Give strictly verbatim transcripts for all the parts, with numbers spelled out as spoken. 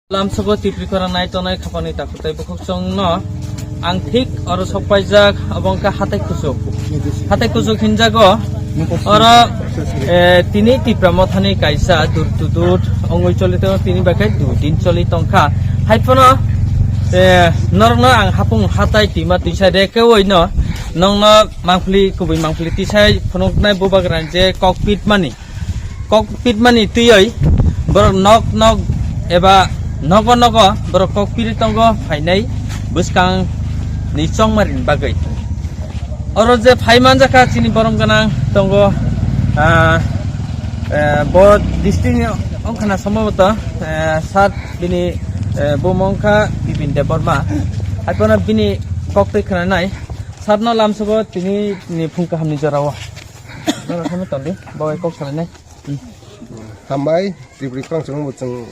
Lamsogo Tiprikora nai tongnai khapangni takhuk tei bukhuk chwngno ang thik oro sok paijak, obo wngkha hatai kuchuk. Hatai kuchuk hinjago oro, eh, tini Tipra Mothani kaisa dur tudur ongoi choli tongo, tini bai khe dui din choli tongkha. Hai phano, eh, norokno ang hapung hatai twima twisa rekeoino nongno mangpili kubui mangpili tisai phunuknai bubagrani je kokpit mani. Kokpit mani twiwi borok nok nok eba nogo nogo borok kokpiri tongo phainai bwskang ni chongmari ni bagwi. Oro je phai manjakha chini borom gwnang tongo, ah, eh, bo district ni wngkha na somboboto, eh, sir bini, eh, buma wngkha Bipin Debbarma. Haiphano bini kok twi khwnanai sir no lamsogo tini ni phung kaham ni jora o. Nono thangwi tongdi, bo bai kok salainai. Hmm. Hambai, Tripuri khorang chwng bo chwng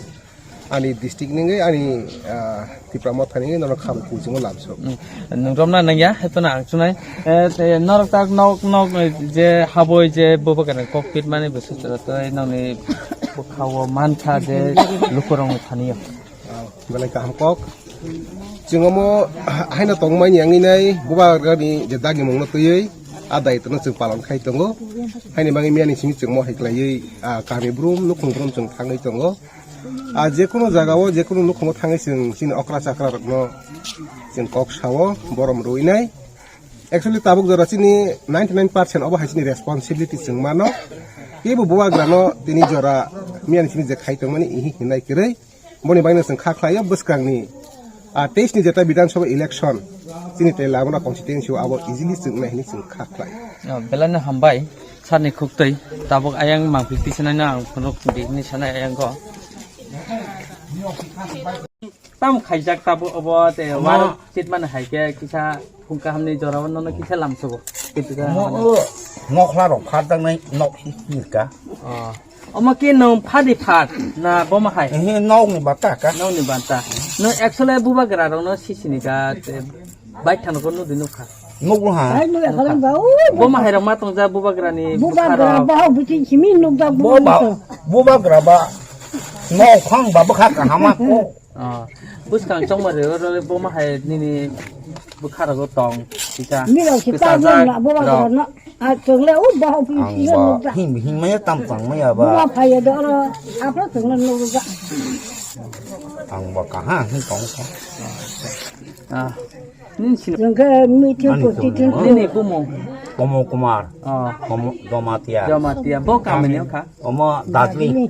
ani district ni wngwi, ani, ah, Tipra Motha ni wngwi nono kham kuchungo lamsok. Hmm. Nwng romna nangya, hetona ang chunai. Eh, te norok tak nok nok, eh, je haboi je bubagrani kokpit mani bwswk chwla tei nokni bwkhao mankha je lukurokni thani o. Ah, belai kaham kok. Chwng omo haino tongmani wngwi nai bubagrani je dagimungno twiwi a daitwno chwng palon khai tongo. Haini bagwi miyani simi chwng mohai khlaiwi, ah, kami brum, nukhung brum chwng thangwi tongo. Ah, jekunu jagao, jekunu nukhungo thangwi chwng chini okra chakra rokno chwng kok sao, borom rwinai. Actually, tabuk jora chini ninety nine percent obo hai chini responsibility chwng mano. Kebo bubagrano tini jora miyani simi je khai tongmani ihi hinai kwrwi. Boni bagwi chwng kha khlaio bwskangni, ah, teis ni jeta Bidhan Sabha election chini Teliamura constituency o abo easily chwng nai hinwi chwng kha khlai. Oh, belai no hambai sir ni khuktwi tabuk ayang mangpili tisanai no ang phunuk di hinwi sanai ayang go. Tam khaijak tabuk obo te Omo. Warok chit mani hai khe kisa phung kaham ni jora o nono kisa lamsogo. Kintu ka Omo mane. O nokhla rok pharjaknai nok hi ka. Oh. Omo khe nwng phadi phar na bomo hai? Ehe, nokni bata ka. Nokni bata. Nwng actually bubagra rokno sisini ka, te, baithang rokno nudi nukha. Nukha. Hai, nukha. Bomo hai rok ma tongja bubagrani bukha rok. Bubagra ba hok bithi simi nukjak. Bo ba, bubagra ba. Nok khang ba bwkha kahama ko. Ah, bwskang chongmani oro le bomo hai nini bwkha rogo tong, kisa. Nirok si kwchajak ta jeng na boba rok. Rok na. A chwng le u boho pi Ang si ba nukjak. Him, him maya tam tang maya ba. Boba phai ya do oro. Apro chwng le nukjak. Ang ba kaha him tong ko. Ah, nini sini. Chwng khe meeting Ani ko chwng titin. Nini bumung. Komo Kumar. Ah. Komo Domatia. Domatia. Bo kamani kha. Omo Dadli. Dadli.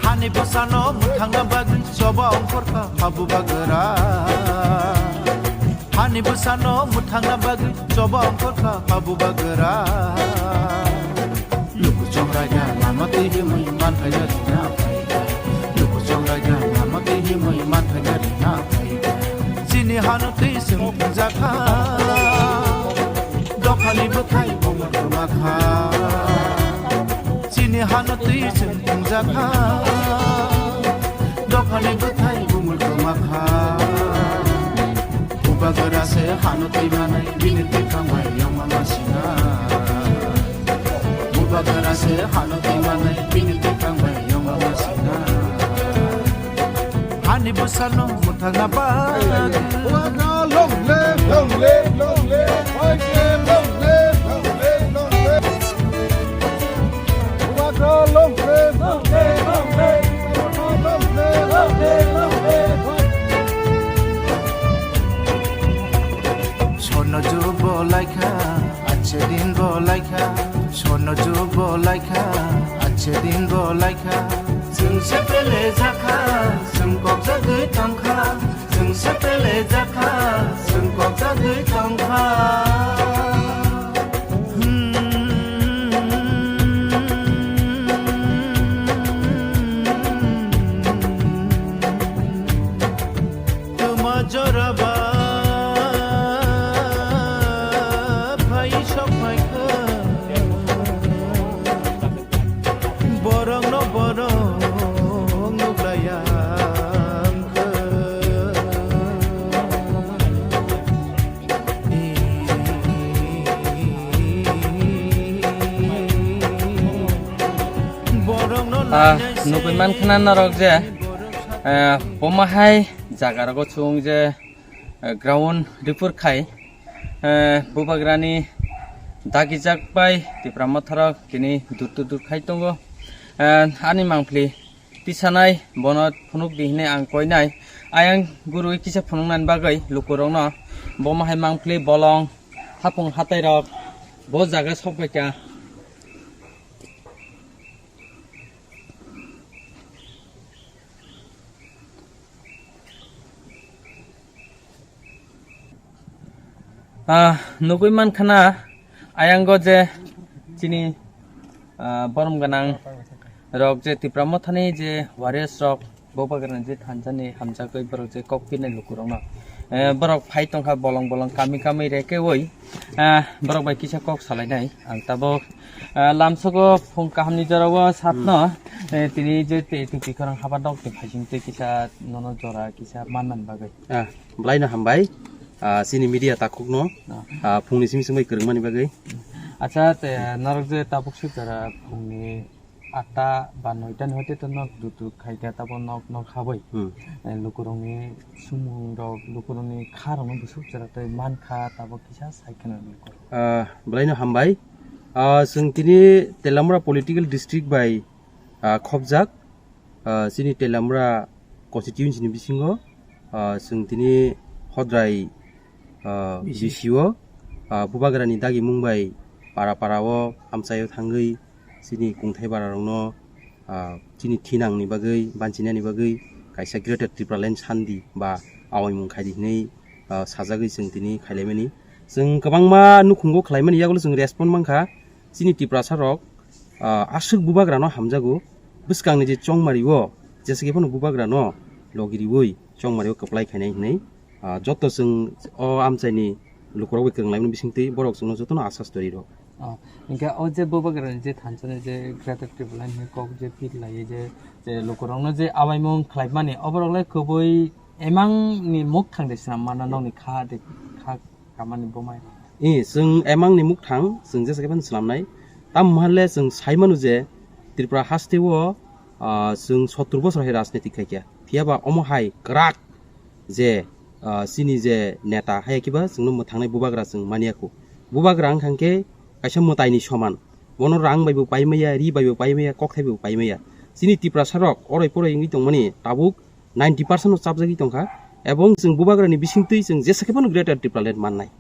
Hani bwsano mwthangna bagwi choba ongkhorkha habubagra. Hani bwsano mwthangna bagwi choba ongkhorkha habubagra. Luku chongraida lama twi himwi manthai rina phaikha. Luku chongraida lama twi himwi manthai rina phaikha. Chini hano twi chwng thwngjakha. Dophani bwthai bumul kwmakha. Chini hano twi chwng thwngjakha. Dophani bwthai bumul kwmakha. Bubagra se hano twi manai bini twi thangbai yongma masina. Bubagra se hano twi manai bini twi thangbai yongma masina. Hani bwsano mwthangna bagwi. Bubagra long live, long live, long live. Long live, long live, long live. Bubagra long live, long live, long live. Bubagra long live, long live, long live. Sono jubo laikha, achhe din bo laikha. Sono jubo laikha, achhe din bo laikha. Chwng se pele jakha, chwng kok jagwi tongkha. Chwng se pele jakha, chwng kok jagwi tongkha. Ah, nugwi mankha na norok je, eh, bomo hai jaga rogo chwng je, eh, ground report khai, eh, bubagrani dagijak bai Tipra Motha rok tini dur dur khai tongo. Eh, ani mangpli tisanai bono phunuk di hinwi ang koinai. Ayang gurui kisa phunuknani bagwi lukurokno bomo hai mangpli bolong hapung hatai rok bo jaga sok bai kha. Ah, nugwi mankha na ayango je chini, ah, borom gwnang rok je Tipra Mothani je warriors rok bubagrani je thansa ni hamjagwi borok je kok pinai lukurokno, eh, borok phai tongkha bolong bolong kami kami rekeui, ah, borok bai kisa kok salainai ang tabuk. Ah, lamsogo phung kahamni jorao satno, eh, tini je te tupi khorang haba dok te phaising tei kisa nono jora kisa manmani bagwi. Ah, bwlaino hambai. Ah, chini media takhukno, ah, phungni simi simi kwrwngmani bagwi. Acha, te norok je tabuk suk jora phungni atta ba noita ni hoite to nok dutuk khai kha, tabo nok nok habwi. Hmm. Eh, lukurokni sumung rok, lukurokni kha rokno busuk jora tei man kha, tabo kisa sai kheno lukurok. Ah, bwlaino hambai. Ah, chwng tini Telamra political district bai, ah, khopjak. Ah, chini Telamra constituency ni bisingo, ah, chwng tini Hodrai, ah, B C. B C o, ah, bubagrani dagimung bai para para o amchaio thangwi chini kungthai bara rokno, ah, chini thinangni bagwi, banchinani bagwi kaisa Greater Tipraland Sandi ba awaimung khaidi hinwi, ah, sajagwi chwng tini khailaimani. Chwng kwbangma nukhungo khwlaimani yagulo chwng respond mankha. Chini Tiprasa rok, ah, aswk bubagrano hamjago, bwskangni je chongmari o jesa khe phano bubagrano logi riwi chongmari o kwplai khainai hinwi, ah, joto chwng o amchaini lukurok bai kwrwnglaimani bisingtwi borok chwngno jotono asas twi rw. Oh, hingke o je bubagrani je thansa ni je Greater Tipraland ni kok je pit lai je, je lukurokno je awaimung khlaimani, oborok le kubui emang ni muk thang de swnam mana nokni kha de kha kamani bomai. I, chwng emang ni muk thang, chwng jesa khe phano swnamnai. Tamo hwnle chwng sai mano je Tripura haste o, ah, chwng sottur bosor hai rajniti khai kha. Phiya ba omo hai kwrak je, ah, chini je neta haya kiba chwngno mwthangnai bubagra chwng manya kho. Bubagra wngkha khe kaisa mwtaini soman. Bono rang bai bo pai maya, ri bai bo pai maya, kokthai bai bo pai maya. Chini Tiprasa rok oroi poroi wngwi tongmani tabuk ninety percent no chapjagwi tongkha. Ebong chwng bubagrani bisingtwi chwng jesa khe phano Greater Tipraland mannai.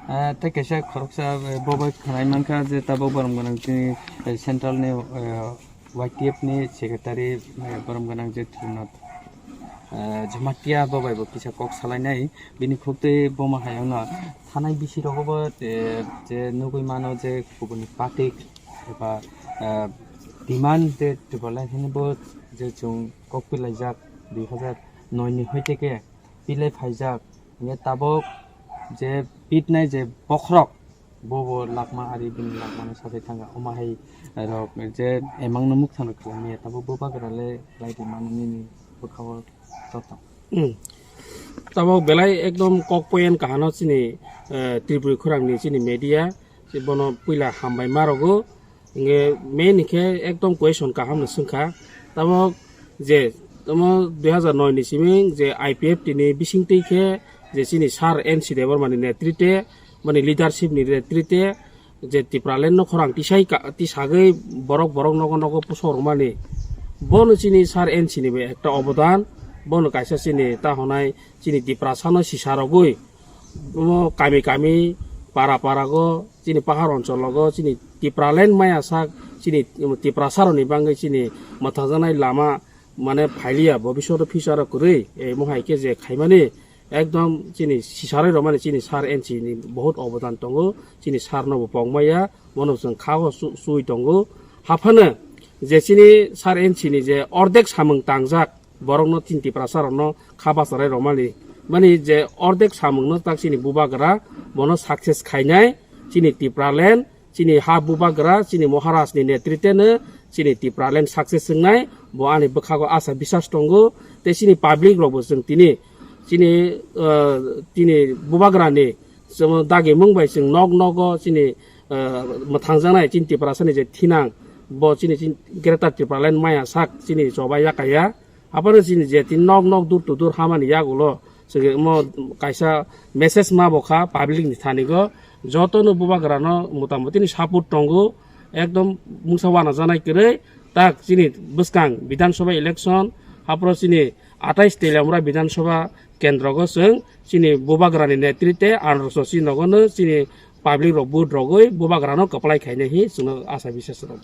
Ah, tei kaisa khoroksa, eh, bo bai khwnai mankha je tabuk borom gwnang chini, eh, central ni, eh, Y T F ni secretary, eh, borom gwnang je Trinath, eh, Jamatia bo bai bo kisa kok salainai. Bini khuktwi bomo hayungno thanai bisi rogo bo, eh, je nugwi mano je kubuni party eba, eh, demand je Tipraland hini bo je chwng kok pilaijak dui hazar noi ni hoite khe pilai phaijak. Hingke tabok je pitnai je bokhorok, bo bo lakma ari bini lakmano sathai thangkha. Omo hai rok je emangno mukthang rok khlai maya, tabok bubagra le khlai di mano nini bwkha o joto. Hmm. Tabok belai ekdom kok poyan kahano chini, eh, Tripuri khorang ni chini media, bono puila hambai ma rogo. Hingke main hingke ekdom question kaham no swngkha. Tamo je, tamo dui hazar noi ni simi je I P F T ni bisingtwi khe je chini sir N C Debbarma ni netrite, mani leadership ni netrite je Tipraland no khorang tisai ka, tisagwi borok borok nogo nogo pusok rwmani. Bono chini sir N C ni bo ekta obodan, bono kaisa chini ta honai chini Tiprasa no sisa rogwi, omo kami kami, para para go, chini pahar onchol logo, chini Tipraland maya sak, chini Tiprasa rokni bagwi chini mwthangjaknai lama mane phailiya, bobiswt o future o kwrwi, eh, mohai khe je khaimani ekdom chini sisarwi rwmani chini sir N C ni bahut obodan tongo, chini sir no bo pokmaya, bono chwng kha o chu-, chui tongo. Haphano je chini sir N C ni je ordek samung tangjak, borokno chini Tiprasa rokno kha bacharai rwmani, mani je ordek samungno tak chini bubagra bono success khainai chini Tipraland, chini ha bubagra, chini Maharaj ni netrite no chini Tipraland success wngnai, bo ani bwkhago asa bisas tongo, tei chini public rokbo chwng tini, chini, ah, tini bubagra ni chwng dagi mung bai chwng nok nogo chini, ah, mwthangjaknai chini Tiprasa ni je thinang, Bo chini, chini Greater Tipraland maya sak chini choba yakaya. Aparo chini je tin nok nok dur to dur hamani yagulo. Sege mo kaisa message ma bo kha public ni thani go. Joto no bubagra no motamoti ni support tongo. Ekdom mungsa wana janai kwrwi. Tak chini bwskang Bidhan Sabha election. Aparo chini atais Teliamura Bidhan Sabha kendro go chwng chini bubagra ni netrite androso si nogo no chini public rok vote rogwi bubagra no kwplai khainai hi chwngno asa biswas rok.